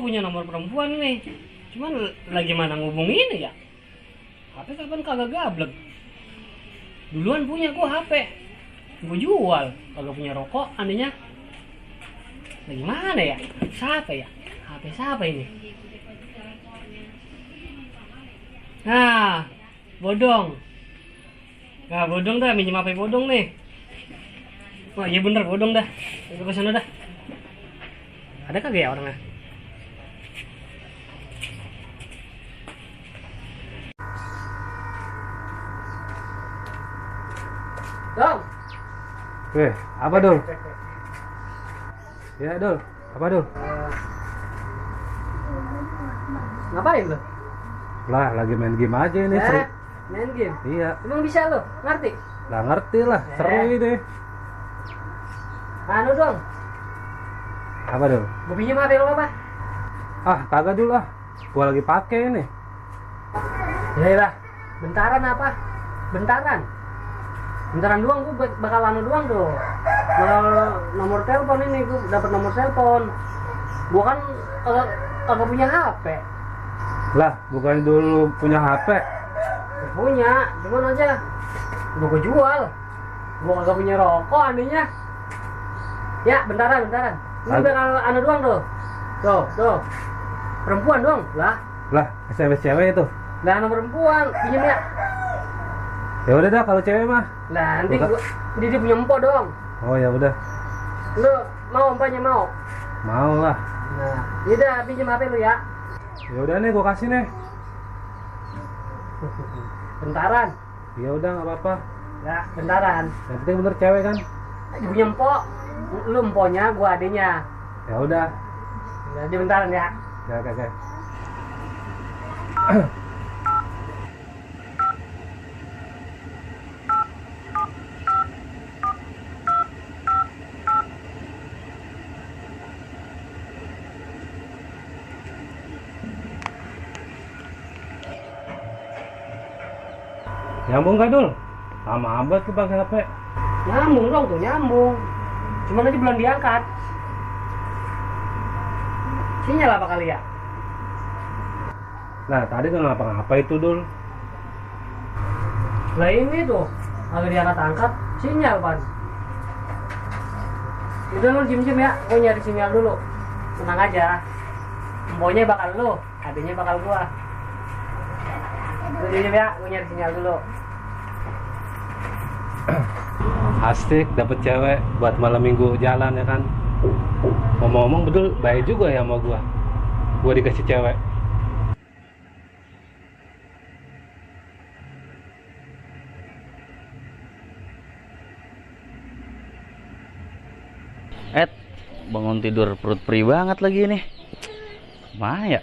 gua punya nomor perempuan nih. Cuman lagi mana ngubungin ya? HP kapan kagak gablek. Duluan punya gua HP. Gua jual, kagak punya rokok, anehnya. Lagi mana ya? Siapa ya? HP siapa ini? Nah, bodong. Nah, bodong dah, minjem HP bodong nih. Wah, iya bener bodong dah. Gue kesana dah. Ada kagak ya orangnya? Dong. Apa Dul? Ya Dul, apa Dul? Ngapain lo? Lah lagi main game aja ini seru. Main game? Iya. Emang bisa lo? Ngerti? Lah ngerti lah, seru ini. Anu dong, Apa Dul? gue pinjem HP lo apa? Ah kagak Dul lah, gua lagi pakai ini. Ya lah, bentaran apa? Bentaran? Bentaran doang, gue bakal anu doang tuh. Bakal nomor telepon ini, gue dapat nomor telepon. Gue kan kagak punya HP. Lah bukan dulu punya HP. Punya, cuman aja udah gue jual. Gue kagak punya rokok anehnya. Ya, bentaran. Ini bakal anu doang tuh. Tuh. Perempuan doang. Lah SMS cewek itu. Lah nomor perempuan, pinjem ya. Ya udah dah kalau cewek mah. Nah, nanti dia punya empok dong. Oh ya udah. Lu mau empaknya mau? Mau lah. Nah, yaudah pinjem HP lu ya. Ya udah nih gua kasih nih. Bentaran. Ya udah nggak apa-apa. Ya, bentaran. Yang penting bener cewek kan. Punya empok. Lu empoknya, gua adenya. Ya udah. Jadi bentaran ya. Ya oke. Nyambung gak Dul? Lama amat tuh pakai HP. Nyambung dong tuh, nyambung. Cuman aja belum diangkat. Sinyal apa kali ya? Nah tadi nggak ngapa-ngapa itu Dul. Lah ini tuh, agak diangkat-angkat, sinyal pan. Udah lu jem ya, gua nyari sinyal dulu. Tenang aja. Empoknya bakal lu, adanya bakal gua. Lu jem ya, gua nyari sinyal dulu. Asik dapet cewek buat malam minggu jalan ya kan. Ngomong-ngomong betul baik juga ya sama gua dikasih cewek. Bangun tidur perut perih banget lagi nih. Mana ya?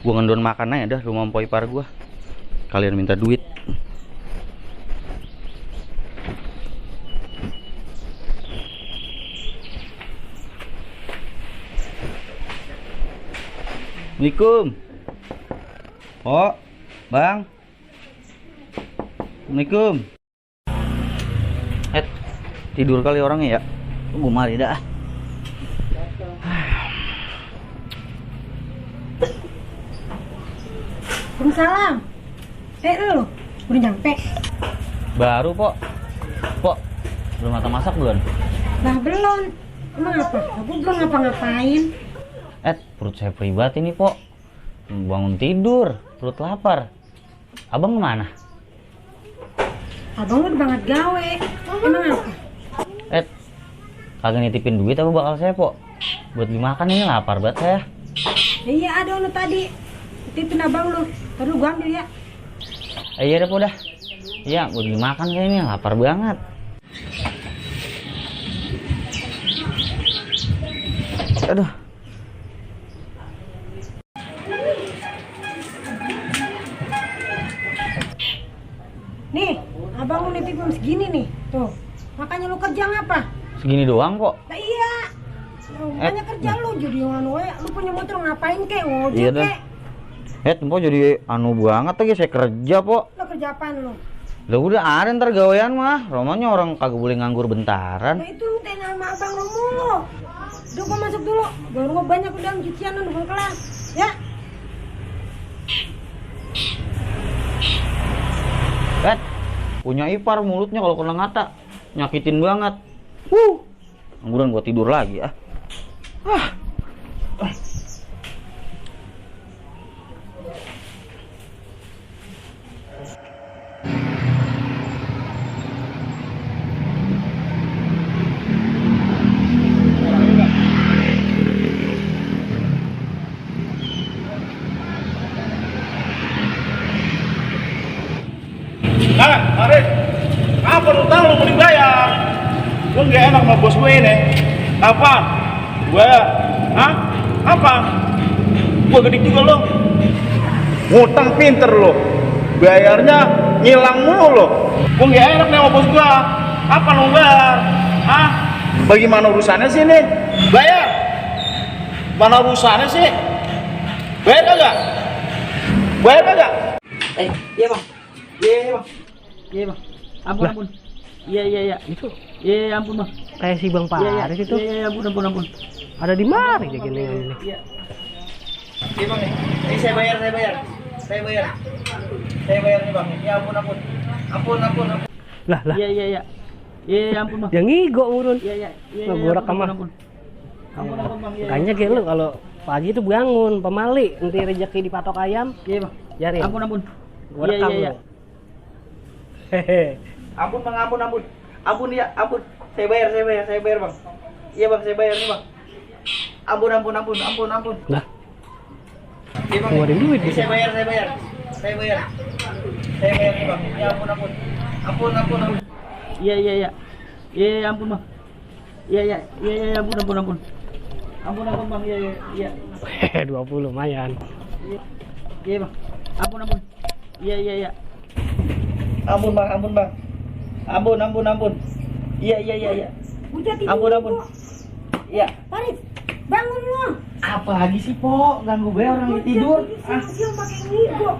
Gua ngendon makan aja dah rumah mpok ipar gua. Kalian minta duit. Assalamualaikum. Oh, Bang. Assalamualaikum. Tidur kali orangnya ya. Gue mari dah. Waalaikumsalam. Lu udah nyampe? Baru, Pok. Pok, belum matang masak belum? Lah belum. Emang apa? Aku belum ngapa-ngapain. Perut saya pribadi nih, Pok. Bangun tidur, perut lapar. Abang kemana? Abang udah banget gawe. Emang apa? Kagak nitipin duit apa bakal saya, Pok? Buat dimakan ini lapar banget saya. Iya ada lu tadi. Titipin abang lu. Terus gua ambil ya. Iya deh, Pok dah. Iya, buat dimakan kayaknya lapar banget. Aduh. Nih, abang lu nitipin segini nih. Tuh. Makanya lu kerja ngapa? Segini doang, Pok. Nah iya. Makanya kerja lu jadi anu we. Lu punya motor ngapain kek? Ngojek Iya dah. kek? Pok jadi anu banget lagi saya kerja, Pok. Lu kerja apaan lu? Lah udah ada ntar gawean mah. Romanya orang kagak boleh nganggur bentaran. Nah itu mintain sama abang lu mulu. Udah gua masuk dulu. Baru gua banyak udah cucian udah belum kelar. Ya. Bet, punya ipar mulutnya kalau kena ngata nyakitin banget. Angguran gua tidur lagi ah. Nah, Arif, apa lu tahu lu mau dibayar? Gue nggak enak sama bos gue ini. Apa? Gue, hah? Apa? Gue gede juga lo. Ngutang pinter lo. Bayarnya ngilang mulu lo. Gue nggak enak nih sama bos gue. Apa lu bayar? Hah? Bagaimana urusannya sih nih? Bayar? Mana urusannya sih? Bayar kagak? Bayar kagak? Iya bang. Iya bang. Iya bang. Ampun Lah. ampun. Iya. Itu Iya ampun bang. kayak si Bang Paris itu. Iya ampun. Ada di mana ya gini ini? Iya. Iya bang. Ini saya bayar. Saya bayar nih bang. Ya ampun. Ampun. Lah. Iya. Iya ampun bang. Yang ngigo urun. Iya. Nah, gua rekam mah. Ampun bang. Iya. Makanya kayak lu kalau pagi itu bangun pemali, nanti rezeki dipatok ayam, Iya bang. jarin. Ampun. Gua rekam Iya. lu. Hehe. Ampun bang. Ampun ya. Ampun. Saya bayar bang. Iya bang. Saya bayar nih bang. Ampun. Lah, Iya bang. keluarin duit Ini gitu. saya bayar nih bang. Ya ampun. Ampun. Iya. Iya ampun bang. Iya ampun. Ampun bang. Iya. Hehe, 20 lumayan. Iya bang. Ampun. Iya. Ampun bang. Ampun. Iya. Udah tidur. Ampun. Iya. Paris, bangun lu. Apa lagi sih po? Ganggu gue orang lagi tidur. Siang pakai ngigo.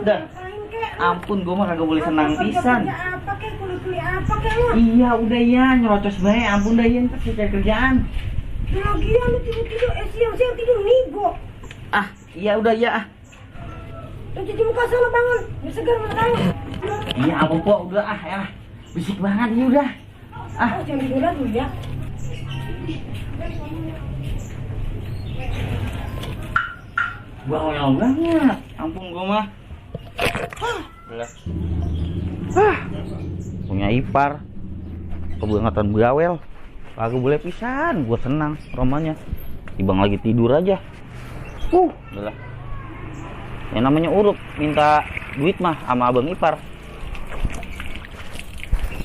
Dah. Ngapain kek? Ampun, gue mah kagak boleh senang pisan. Apa kek kulit apa kek lu? Iya, udah ya, nyerocos bae. Ampun dah ya, ntar saya cari kerjaan. Lagian lu tidur siang tidur ngigo. Ah, iya udah ya. Lu cuci muka sana bangun. Biar segar mata lu. Iya, ampun po, udah ya. Bisik banget ini udah. Oh, jangan tidur dulu ya. Bawel banget. Ampun gue mah. Punya ipar. Kebangetan bawel. Kagak boleh pisan. Gue senang romanya. Ibang lagi tidur aja. Udah lah. Yang namanya urut minta duit mah sama abang ipar.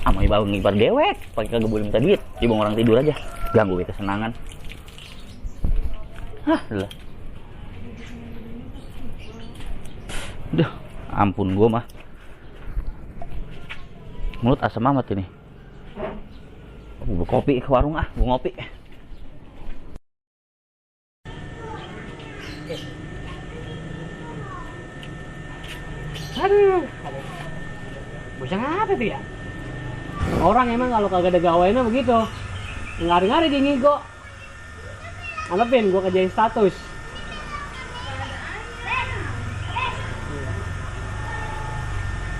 Sama abang ipar dewek. Pakai kagak boleh minta duit. Ibang orang tidur aja. Ganggu gue kesenangan. Udah. Duh, ampun gue mah. Mulut asam amat ini. Gue kopi ke warung gue ngopi. Aduh. Bocah apa tuh ya? Orang emang kalau kagak ada gawainnya begitu. Ngari-ngari di ngigo. Anggapin gua kerjain status.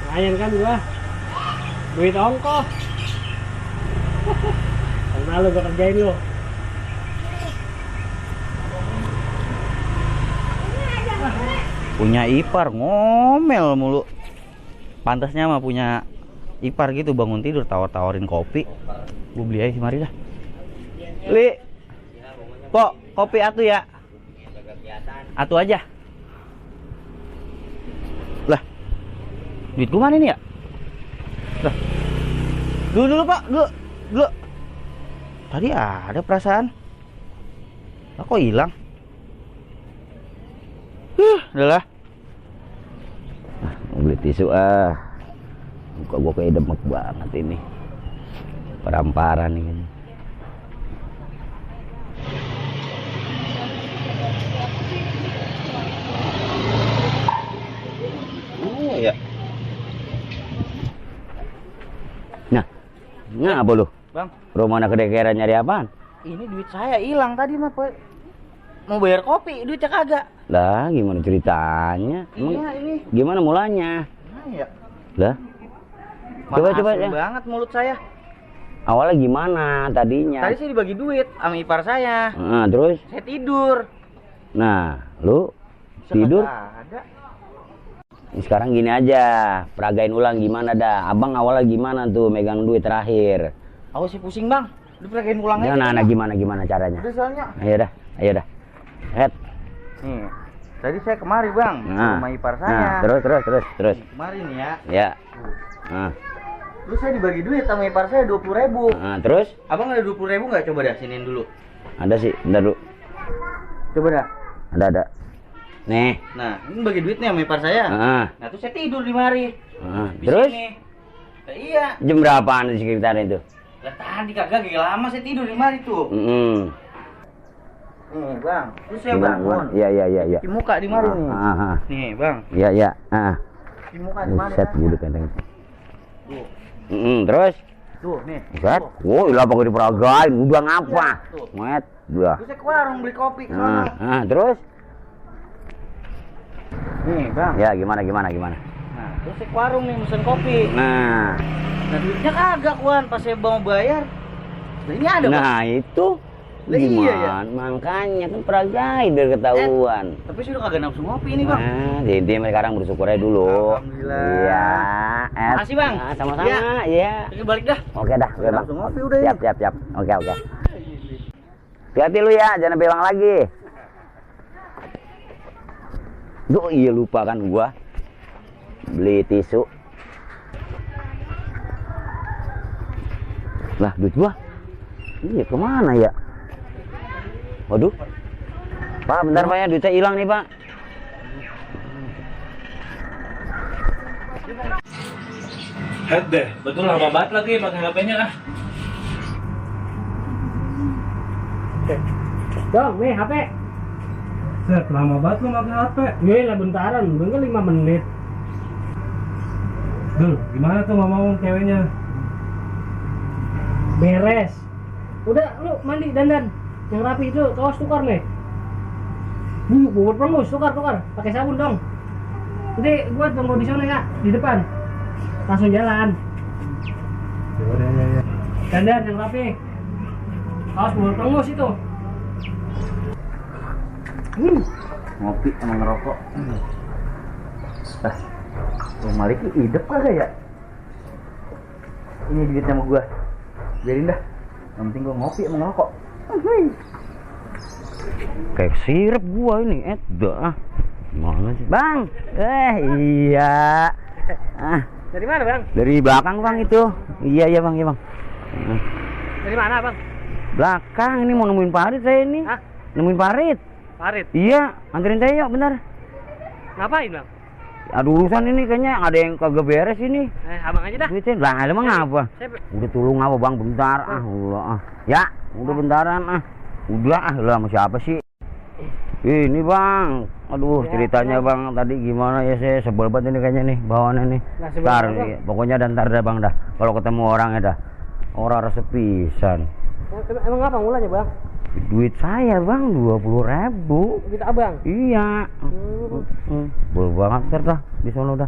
Lumayan kan gua. Duit ongkos. Tahun lalu gua kerjain lo. Punya ipar ngomel mulu. Pantasnya mah punya ipar gitu, bangun tidur tawar-tawarin kopi. Gue beli aja mari dah. Li. Pok, kopi atu ya. Atu aja. Lah. Duit gue mana nih ya? Lah. Dulu Pak, dulu. Tadi ada perasaan. Lah kok hilang? Udahlah. Mau beli tisu muka gua kayak demek banget ini. Peramparan ini. Oh ya. Nah, ngapa lu? Bang, Rumah anak kedekeran nyari apaan? Ini duit saya hilang tadi mah, Pak. Mau bayar kopi, duitnya kagak. Lah, gimana ceritanya? Emang Iya, ini. gimana mulanya? Nah, ya. Lah, coba Makasih ya. banget mulut saya. Awalnya gimana tadinya? Tadi saya dibagi duit sama ipar saya. Terus? Saya tidur. Nah, lu Saya tidur? kagak ada. Sekarang gini aja, peragain ulang gimana dah. Abang awalnya gimana tuh megang duit terakhir? Aku sih pusing, Bang. Lu peragain ulang aja. Nah, gimana caranya? Udah soalnya. Ayo dah. Head. Nih. Tadi saya kemari, Bang, sama ipar saya. Nah, terus. Kemari nih ya. Ya. Nah, Terus saya dibagi duit sama ipar saya 20.000. terus? Abang ada 20.000 nggak? Coba dah siniin dulu. Ada sih, bentar dulu. Coba dah. Ada. Nih. Nah, ini bagi duitnya sama ipar saya. Nah, terus saya tidur di mari. Di Terus? sini. Nah, iya. Jam berapaan di sekitar itu? Lah tadi kagak lama saya tidur di mari tuh. Nih, Bang. Terus saya bangun. Iya. Di muka di mari nih. Nih, Bang. Iya. Di muka di mari. Buset, kan? budek kadang. Tuh. Terus? Tuh, nih. Buset. Tuh. Woi, lah pakai diperagain, udah ngapa? Iya, tuh. Met, udah. Terus saya ke warung beli kopi ke sana. Terus? Nih, Bang. Ya, gimana? Nah, terus saya ke warung nih mesen kopi. Nah, Nah, duitnya kagak, Wan. Pas saya mau bayar. Nah, ini ada, Bang. nah itu Lah, gimana? iya, ya. Makanya kan peragain biar ketahuan. Tapi sudah kagak nafsu ngopi ini, Bang. Nah, jadi sekarang bersyukur aja dulu. Alhamdulillah. Iya. Makasih, Bang. Nah, sama-sama. Iya. Oke, balik dah. Oke dah, oke bang. Langsung ngopi udah ya. Siap. Oke. Hati-hati lu ya, jangan bilang lagi. Duh, iya lupa kan gua beli tisu. Lah, duit gua. Iya, kemana ya? Waduh. Pak, bentar Pak ya, duitnya hilang nih Pak. Head deh, betul lama banget lagi pakai HP-nya ah. Dong, nih HP. Set, lama banget lu pakai HP. Iya lah bentaran, udah kan 5 menit. Dul, gimana tuh ngomong ceweknya? Beres. Udah lu mandi dandan. Yang rapi itu kaos tukar nih. Buat pengus tukar. Pakai sabun dong. Nanti gua tunggu di sana ya, di depan. Langsung jalan. Ya. Dandan yang rapi. Kaos buat pengus itu. Ngopi sama ngerokok. Bang Malik hidup kagak ya? Ini duit sama gua. Biarin dah. Yang penting gua ngopi sama ngerokok. Kayak sirup gua ini, dah. Mana sih? Bang. Iya. Dari mana, Bang? Dari belakang, Bang itu. Iya, Bang. Dari mana, Bang? Belakang ini mau nemuin Parit saya ini. Hah? Nemuin Parit. Parit. Iya, anterin saya yuk, bener. Ngapain, Bang? Ada urusan ini kayaknya ada yang kagak beres ini. Abang aja dah. Duitnya lah, emang apa? Saya Udah tolong apa Bang, bentar Ya, udah bentaran Udah lah sama siapa sih? Ini Bang. Aduh, ceritanya Bang tadi gimana ya, saya sebel banget ini kayaknya nih bawaannya nih. Ntar pokoknya ntar dah Bang dah. Kalau ketemu orangnya dah. Orang rasa pisan. Emang apa mulanya, Bang? Duit saya Bang 20.000. Duit Abang. Iya. Bol banget ntar dah di sono dah.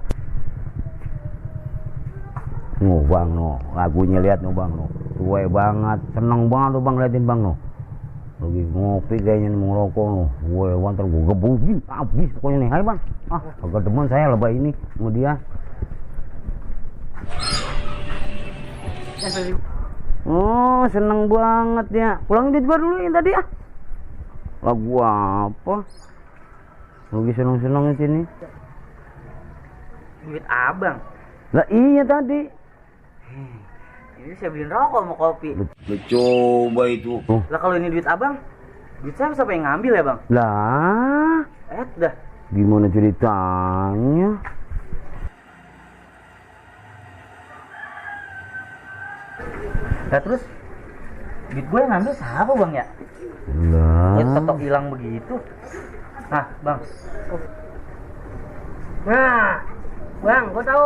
Bang lagunya lihat Bang Tuwe banget, seneng banget Bang liatin Bang lagi ngopi kayaknya nih, mau ngerokok gue ntar gue gebukin habis pokoknya nih. Hai Bang, agak demen saya lebay ini sama dia. Oh, seneng banget ya. Pulangin duit gua dulu yang tadi lagu apa? Lagi seneng-seneng di sini. Duit Abang. Lah iya tadi. Ini saya beliin rokok sama kopi. Lu coba itu. Lah kalau ini duit Abang, duit saya siapa yang ngambil ya, Bang? Lah, Dah. gimana ceritanya? Nah terus duit gue yang ngambil siapa Bang ya? Lah, Tetap hilang begitu. Nah Bang, Nah, Bang, gua tahu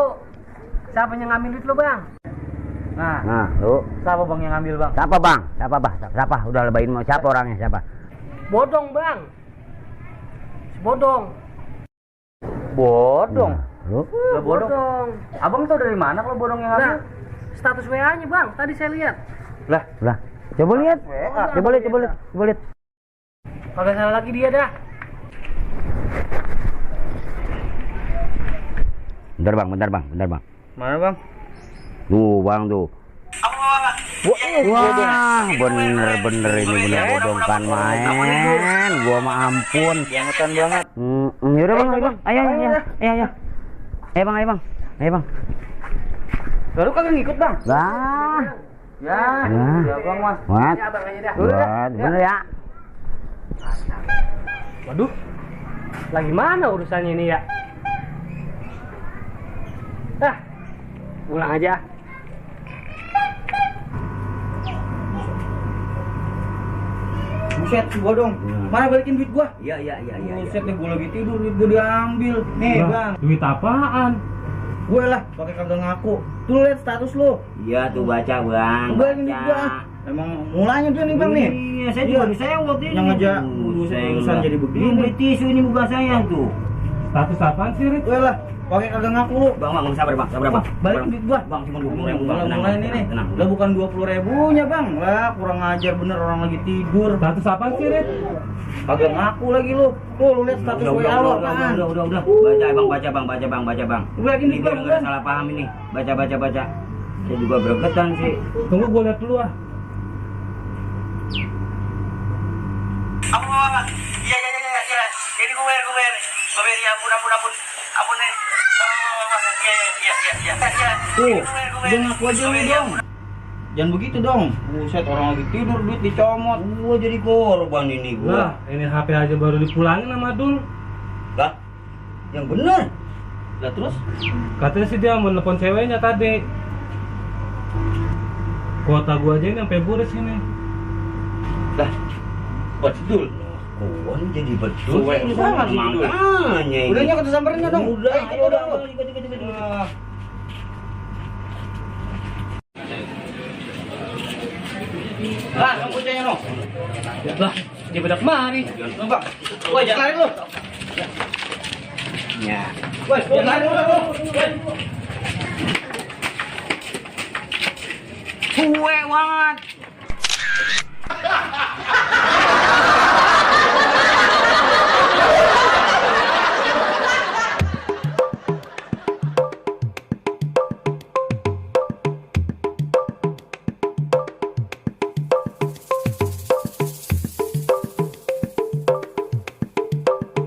siapa yang ngambil duit lo, Bang. Nah, lu. Siapa bang yang ngambil bang? Siapa bang? Siapa? Udah lebayin mau siapa orangnya siapa? Bodong bang. Bodong. Bodong. Lu? Lah bodong. Abang tau dari mana kalau bodong yang ngambil? Status WA-nya bang, tadi saya lihat. Lah. Coba lihat. Coba lihat. Kagak salah lagi dia dah. Bentar bang. Mana bang? Tuh bang tuh. Wah, bener ini bener bodong kan main. Gua mah ampun. Bangetan banget. Yaudah bang, ayo. Ayo bang. Baru kagak ngikut bang? Lah. Ya bang mas. Wat. Ya abang aja dah. Wat, bener ya. Waduh. Lagi mana urusannya ini ya? Pulang aja. Buset, si bodong. Mana balikin duit gua? Iya. Buset nih, gua lagi tidur, duit gua diambil. Nih, Bang. Duit apaan? Gue lah, pakai kagak ngaku. Tuh lihat status lu. Iya tuh baca bang. Balikin duit gua. Emang mulanya dia nih, Bang nih. Iya, saya juga disewot ini. Yang ngajak urusan jadi begini. Beli tisu ini bukan saya tuh. Status apaan sih, Rit? Gue lah, pakai kagak ngaku lu. Bang, sabar bang. Balikin duit gua. Bang, cuma 20.000 bang. Mulai ini nih. Lah bukan 20.000-nya, Bang. Lah kurang ajar bener, orang lagi tidur. Status apaan sih, Rit? Kagak ngaku lagi lu. Tuh lu lihat status WA lu apaan. Udah. Baca bang. Balikin Ini duit biar gua. nggak salah paham ini. Baca. Saya juga bergetan sih. Tunggu gue lihat dulu ah. Iya. Ini gue bayar. Ya ampun nih. Iya. Tuh, udah ngaku aja lu dong. Jangan begitu dong. Buset, orang lagi tidur duit dicomot. Gua jadi korban ini Lah, ini HP aja baru dipulangin sama Dul. Lah, yang bener. Lah terus? Katanya sih dia mau nelfon ceweknya tadi. Kuota gua aja ini sampai buris ini. Lah, betul. Oh, ini jadi betul. Suwe banget sih, Dul. Makanya ini. Udah nyokot samperin dong. Udah, Ayo, udah. Lah, yang kuncinya no. Lah, dia bedak kemari. Bang. Woi, jangan lari lu. Ya. Woi, jangan lari lu. Suwe banget.